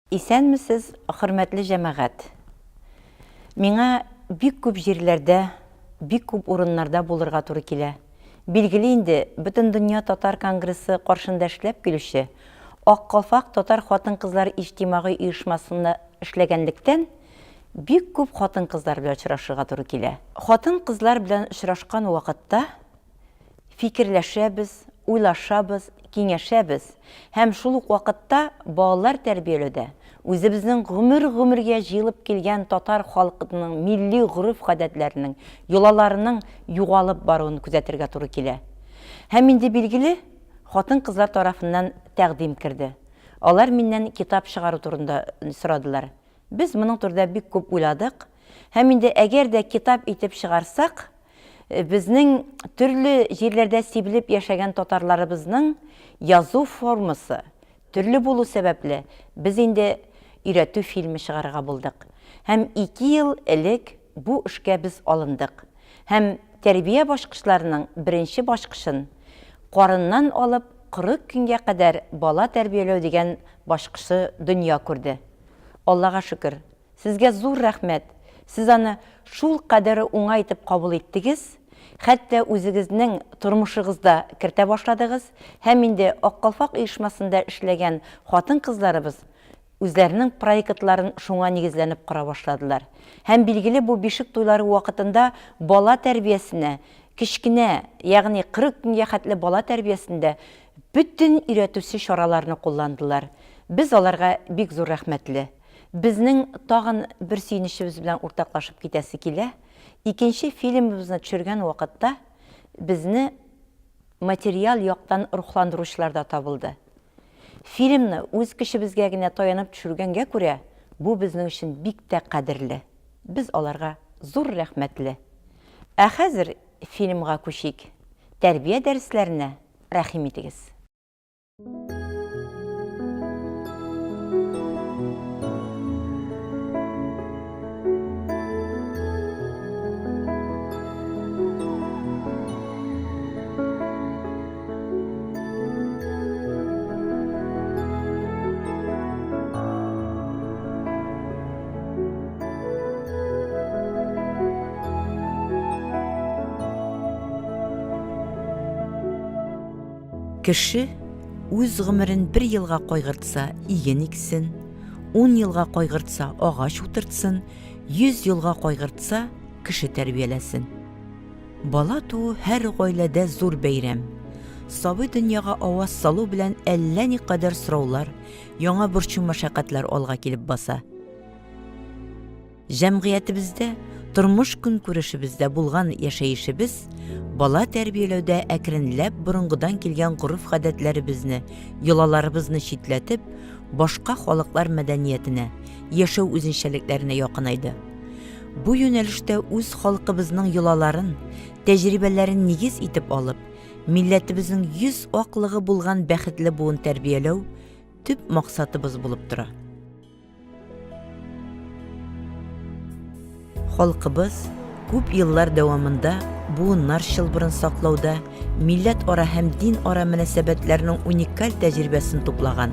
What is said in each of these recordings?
Исәнмесез, хөрмәтле җәмәгать! Миңа бик күп җирләрдә, бик күп урыннарда булырга туры килә. Билгеле инде, Бөтендөнья татар конгрессы каршында эшләп килүче Ак калфак татар хатын-кызлар иҗтимагый оешмасында эшләгәнлектән, бик күп хатын-кызлар белән очрашырга туры килә. Хатын-кызлар белән очрашкан вакытта фикерләшәбез, уйлашабыз, киңәшәбез һәм шул ук вакытта балалар тәрбияләүдә үзебезнең гомер-гомергә җыелып килгән татар халкының милли гореф-гадәтләренең, йолаларының югалып баруын күзәтергә туры килә. Һәм инде билгеле, хатын-кызлар тарафыннан тәкъдим керде. Алар миннән китап чыгару турында сорадылар. Без моның турында бик күп уйладык һәм инде әгәр дә китап итеп чыгарсак, безнең төрле җирләрдә сибелеп яшәгән татарларыбызның язу формасы төрле булу сәбәпле, без инде өйрәтү фильмы чыгарырга булдык. Һәм ике ел элек бу эшкә без алындык. Һәм тәрбия башкычларының беренче башкычын, карыннан алып 40 көнгә кадәр бала тәрбияләү дигән башкычы дөнья күрде. Аллага шөкер, сезгә зур рәхмәт, сез аны шул кадәр уңай итеп кабул иттегез, хәтта үзегезнең тормышыгызда кертә башладыгыз һәм инде Ак калфак оешмасында эшләгән хатын-кызларыбыз үзләренең проектларын шуңа нигезләнеп кора башладылар. Һәм билгеле бу бишек туйлары вакытында бала тәрбиясенә, кечкенә, ягъни 40 көнгә хәтле бала тәрбиясендә бөтен өйрәтүче чараларны кулландылар. Без аларга бик зур рәхмәтле. Безнең тагын бер сөенечебез белән уртаклашып китәсе килә. Икенче фильмыбызны төшергән вакытта безне материаль яктан рухландыручылар да табылды. Фильмны үз көчебезгә генә таянып төшергәнгә күрә, бу безнең өчен бик тә кадерле. Без аларга зур рәхмәтле. Ә хәзер фильмга күчик. Тәрбия дәресләренә рәхим итегез. Кеше үз гомерен бер елга кайгыртса, иген иксен, ун елга кайгыртса, агач утыртсын, 100 елга кайгыртса, кеше тәрбияләсен. Бала туу һәр гаиләдә зур бәйрәм. Сабый дөньяга аваз салу белән әллә никадәр сораулар, яңа борчу-мәшәкатьләр алга килеп баса. Җәмгыятебездә, тормыш-көнкүрешебездә булган яшәешебез бала тәрбияләүдә әкренләп борынгыдан килгән гореф-гадәтләребезне, йолаларыбызны читләтеп, башка халыклар мәдәниятенә, яшәү үзенчәлекләренә якынайды. Бу юнәлештә үз халкыбызның йолаларын, тәҗрибәләрен нигез итеп алып, милләтебезнең 100 аклыгы булган бәхетле буын тәрбияләү төп максатыбыз булып тора. Халкыбыз күп еллар дәвамында буыннар чылбырын саклауда милләтара һәм дин-ара мөнәсәбәтләрнең уникаль тәҗрибәсен туплаган.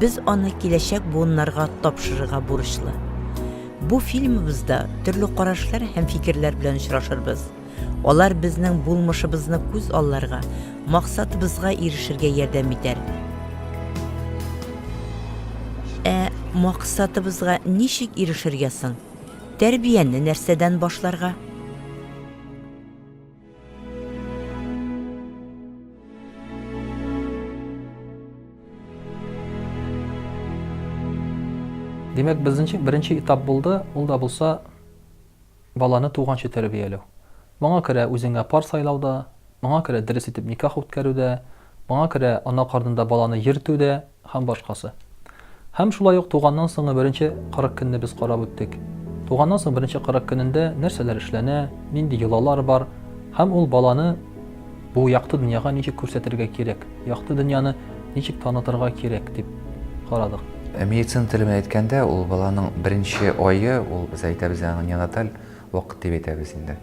Без аны киләчәк буыннарга тапшырырга бурычлы. Бу фильмыбызда төрле карашлар һәм фикерләр белән очрашырбыз. Алар безнең булмышыбызны күз алларга, максатыбызга ирешергә ярдәм итәр. Ә максатыбызга ничек ирешергә соң? Тәрбияне нәрсәдән башларга? Димәк, безнең беренче этап булды, ул да булса баланы туганчы тәрбияләү. Моңа керә үзеңә пар сайлау да, моңа керә дөрес итеп никах үткәрү дә, моңа керә ана карнында баланы йөртү дә һәм башкасы. Һәм шулай ук туганнан соңгы беренче 40 көнне без карап үттек. Туганнан соң беренче 40 көнендә нәрсәләр эшләнә, нинди йолалар бар һәм ул баланы Бу якты дөньяга ничек күрсәтергә кирәк, якты дөньяны ничек танытырга кирәк дип карадык. Медицина теле белән әйткәндә, ул баланың беренче ае, ул без әйтәбез аны неонаталь вакыт дип әйтәбез инде.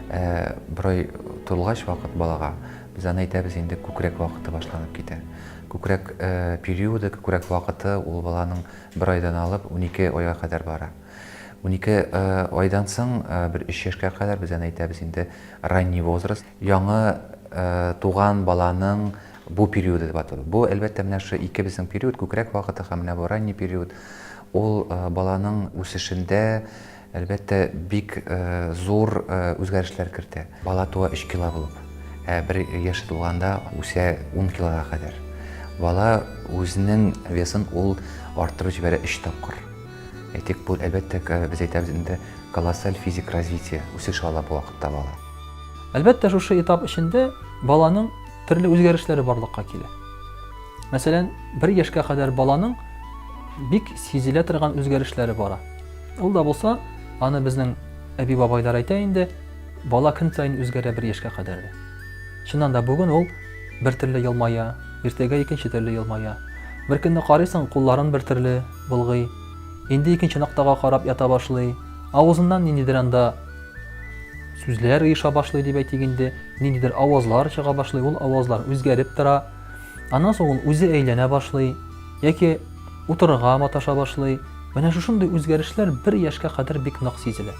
Бер ай тулгач вакыт балага, без аны әйтәбез инде күкрәк вакыты башланып китә. Күкрәк периоды, күкрәк вакыты ул баланың бер айдан алып 12 айга кадәр бара. 12 айдан соң бер өч яшькә кадәр без аны әйтәбез инде ранний возраст. Яңа туган баланың бу периоды дип атала. Бу, әлбәттә, менә шушы ике безнең период, күкрәк вакыты һәм менә бу ранний период, ул баланың үсешендә, әлбәттә, бик зур үзгәрешләр кертә. Бала туа өч кило булып, ә бер яше тулганда үсә ун килога кадәр. Бала үзенең весын ул арттырып җибәрә өч тапкыр. Әйтик, бу, әлбәттә, без әйтәбез инде, колоссаль физик развитие, үсеш ала бу вакытта бала. Әлбәттә, шушы этап эчендә баланың төрле үзгәрешләре барлыкка килә. Мәсәлән, бер яшькә кадәр баланың бик сизелә торган үзгәрешләре бара. Ул да булса, аны безнең әби-бабайлар әйтә инде, бала көн саен үзгәрә бер яшькә кадәр дә. Чыннан да, бүген ул бер төрле елмая, иртәгә икенче төрле елмая. Бер көнне карыйсың, кулларын бер төрле болгый, инде икенче ноктага карап ята башлый, авызыннан ниндидер анда сүзләр оеша башлый дип әйтик инде, ниндидер авазлар чыга башлый, ул авазлар үзгәреп тора. Аннан соң ул үзе әйләнә башлый яки утырырга маташа башлый. Менә шушындый үзгәрешләр бер яшькә кадәр бик нык сизелә.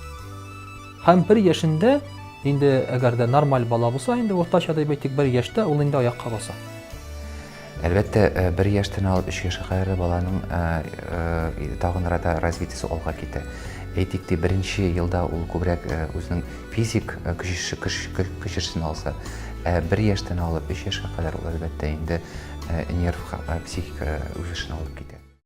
Һәм бер яшендә инде әгәр дә нормаль бала булса, инде уртача дип әйтик, бер яшьтә ул инде аякка баса. Әлбәттә, э, бер яшьтән алып өч яшькә кадәр баланың э, э, тагын рада развитиесе алга китә. Әйтик ди, беренче елда ул күбрәк үзенең физик көчешен алса, ә бер яшьтән алып өч яшькә кадәр ул әлбәттә инде нерв, психик үсешен алып китә.